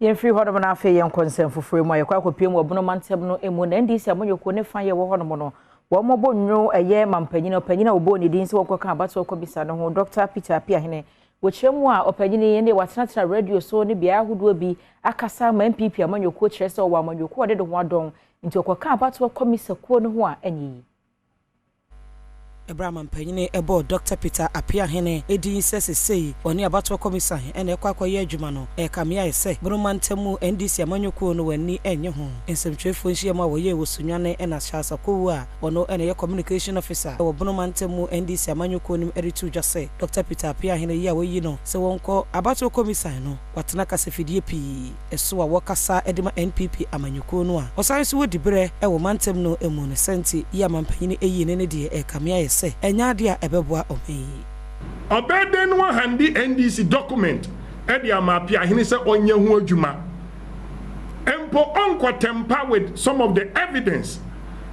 Yɛmfiri hɔnom no, afei yɛnkɔ nsɛm foforɔ mu a yɛkɔ akɔpie mu wɔ Bono mantam no mu na NDC amanyɔkuo ne fa yɛ wɔ hɔnom no, wɔn mmɔbɔ nnwo ɛyɛ mampanyin ɔpanyin a wɔbɔɔ ne din sɛ wɔnkɔka abatoɔ kɔbisa no ho, Dr Peter Appiahene. Wɔkyerɛ mu a, ɔpanyin yi ne watenatena radio so ne beaeɛ ahodoɔ bi akasa ama NPP amanyɔkuo, kyerɛ sɛ ɔwɔ amanyɔkuo a ɔde de ho adɔn, nti ɔkɔka abatoɔ kɔmisa kuo no ho a ɛnyɛ yi. Ɛberɛ a mampanyini ɛbɔɔ Dr Peter Appiahene ɛdin sɛ sesei ɔne abatoɔ kɔmisan ɛna ɛkɔ akɔyɛ adwuma no, ɛkame ayɛ sɛ Boroma ntam mu NDC amanyɔkuo no w'ani ɛnyɛ ho. Nsɛmtwerɛfoɔ nhyiam a wɔyɛɛ wɔ Sunyane ɛna Charles Akowu a ɔno ɛna ɛyɛ communication officer ɛwɔ Boroma ntam mu NDC amanyɔkuo no mu ɛde dwa sɛ Dr Peter Appiahene yi a wɔyi no sɛ wɔnkɔ abatoɔ kɔmisan no, watena kasafidie pii ɛso a wɔkasa de ma NPP amanyɔkuo no a ɔsan nso wɔdi berɛ ɛwɔ mantam no mu no sɛnti yi a mampanyini ɛyi ne ne deɛ, ɛkame ayɛ sɛ ɛnyɛ adeɛ a ɛbɛboa ɔman yi. Ɔbɛn den no ahand NDC document ɛde ama Appiahene sɛ ɔnyɛ ho adwuma mpo, ɔnkɔ tamper with some of the evidence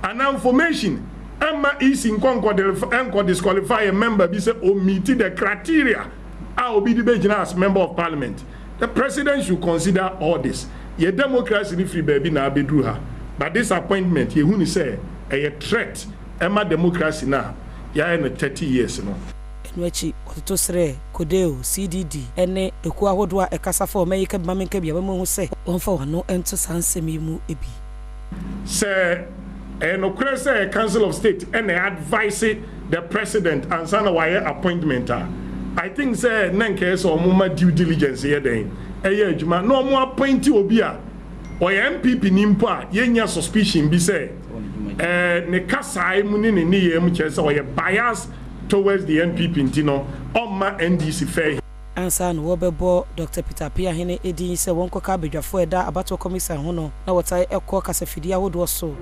and information ɛma EC nkɔ disqualify a member bi sɛ ɔmeet the criteria a obi de bɛgyina as member of parliament. The president should consider all this. Yɛ democracy ni firi baabi na abɛduru ha, but this appointment, yɛhu ni sɛ ɛyɛ threat ɛma democracy na yɛayɛ no 30 years no. Ɛno akyi, wɔtoto serɛ CODEO, CDD ne ekuo ahodoɔ a ɛkasa fa ɔman yi ka bi ma menka bi a bɛma hu sɛ wɔmfa w'ano nto saa nsɛm yi mu bi. Sɛ ɛyɛ nokorɛ sɛ Council of State ɛna advise the president ansa na wayɛ appointment a, I think sɛ na nkɛyɛ sɛ ɔmo ma due diligence yɛ dɛn ɛyɛ adwuma na ɔmo appoint obi a ɔyɛ NPP ni mpo a yɛnya suspicion bi sɛ ne kasae mu ne ne nneyɛɛ mu kyerɛ sɛ ɔyɛ bias towards the NPP, nti no ɔmma NDC fair. Ansa na wɔbɛbɔ Dr Peter Appiahene edin sɛ wɔnkɔka abadwafoɔ a ɛda abatoɔ kɔmisa ho no, na wɔtae ɛkɔ kasafidie ahodoɔ so.